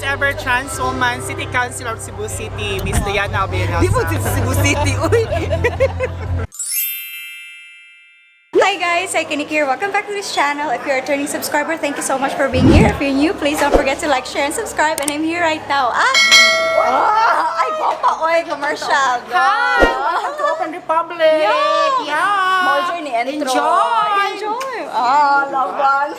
ever trans woman City Councilor of Cebu City, Miss Diana Abenosa. Di mo sa Cebu City, uy. Hi guys, I'm Nick here. Welcome back to this channel. If you're a returning subscriber, thank you so much for being here. If you're new, please don't forget to like, share, and subscribe. And I'm here right now. Ah! Ah! Ay, guwapa! Oy, commercial. Hi! Welcome to Open Republic! Yeah! Yeah! Merger ni intro. Enjoy! Enjoy! Ah, laban!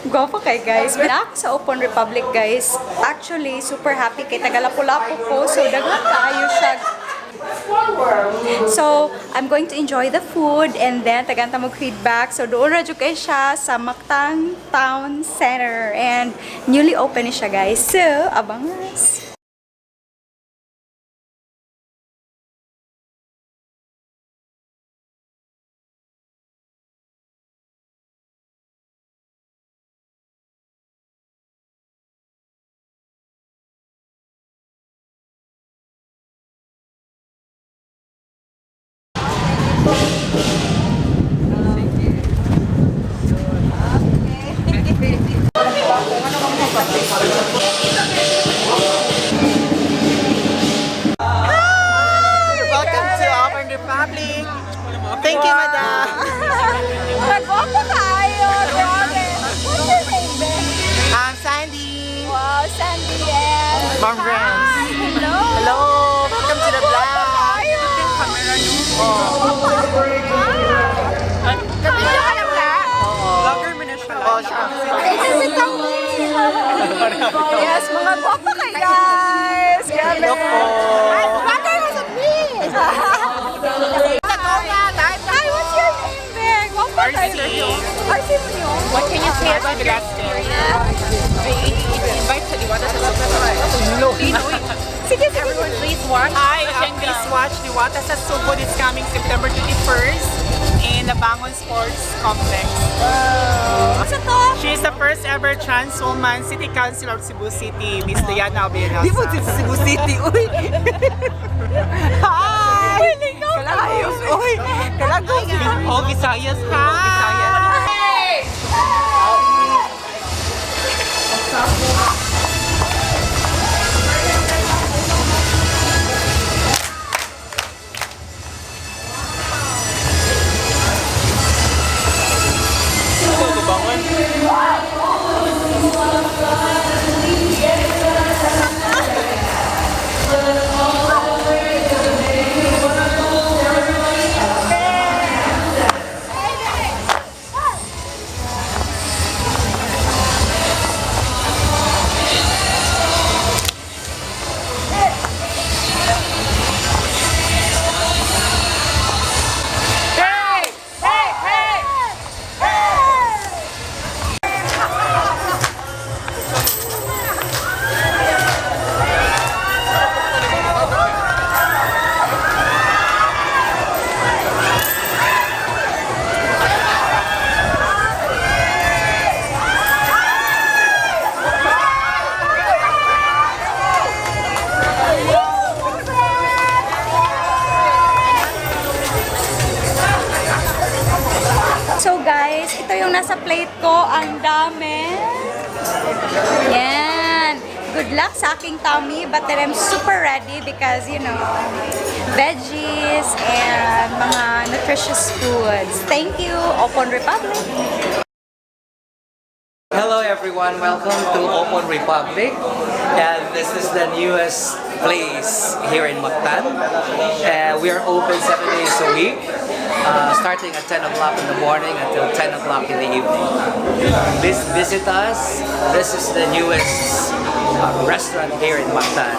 Guwapo kay guys. Na ako sa Open Republic, guys. Actually, super happy kay Tagalapo-lapo ko. So, daghan kaayo siya. So, I'm going to enjoy the food and then tagantang mag feedback. So, doon ra jud kay siya sa Mactan Town Center and newly open ni siya, guys. So, abangas. Welcome to Open Republic! Thank you, madam! Nagwapo kayo! Grabe! What's your name, Ben? I'm Sandy! Wow, Sandy and... Ma'am Renz. Hi! Hello! Hello! Welcome to the vlog! Vlogger mo na siya. Oh, siya. Yes, mga gwapa kay guys! Grabe! Hello po! Vlogger mo sa me! Hi, what's your name, Beg? Gwapa kayo. RC. RC mo niyo? What can you say about your experience? Invite sa Diwata sa Sugbo. Sige, sige. Everyone, please watch. Hi, please watch Diwata sa Sugbo this coming September 21st in the Bangon Sports Complex. Sa to? She is the first ever trans woman City Councilor of Cebu City, Miss Diana Abenosa. Di mo sa Cebu City, uy. Hi! Kalayos, uy. Kalagos. All Visayas, hi! So guys, ito yung nasa plate ko. Ang dami. Yan. Good luck sa aking tummy, but then I'm super ready because, veggies and mga nutritious foods. Thank you, Open Republic. Hello everyone, welcome to Open Republic, and this is the newest place here in Mactan. We are open 7 days a week, starting at 10 o'clock in the morning until 10 o'clock in the evening. Please visit us. This is the newest restaurant here in Mactan.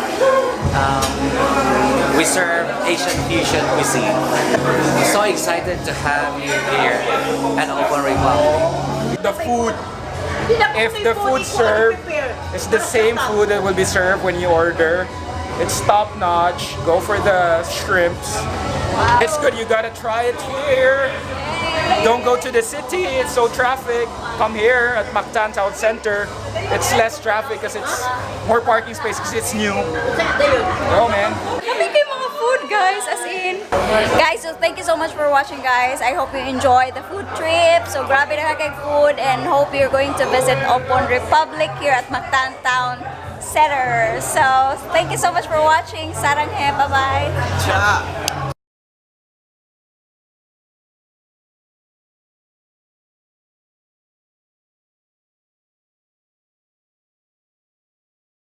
We serve Asian fusion cuisine. I'm so excited to have you here at Open Republic. The food, if the food served is the same food that will be served when you order, it's top notch. Go for the shrimps. It's good. You gotta try it here. Don't go to the city. It's so traffic. Come here at Mactan Town Center. It's less traffic because it's more parking space because it's new. Oh man. Kami kay mga food, guys, as in. Guys, so thank you so much for watching, guys. I hope you enjoy the food trip. So grabe na kay food and hope you're going to visit Open Republic here at Mactan Town. setter. So, thank you so much for watching. Saranghae. Bye-bye. Cha.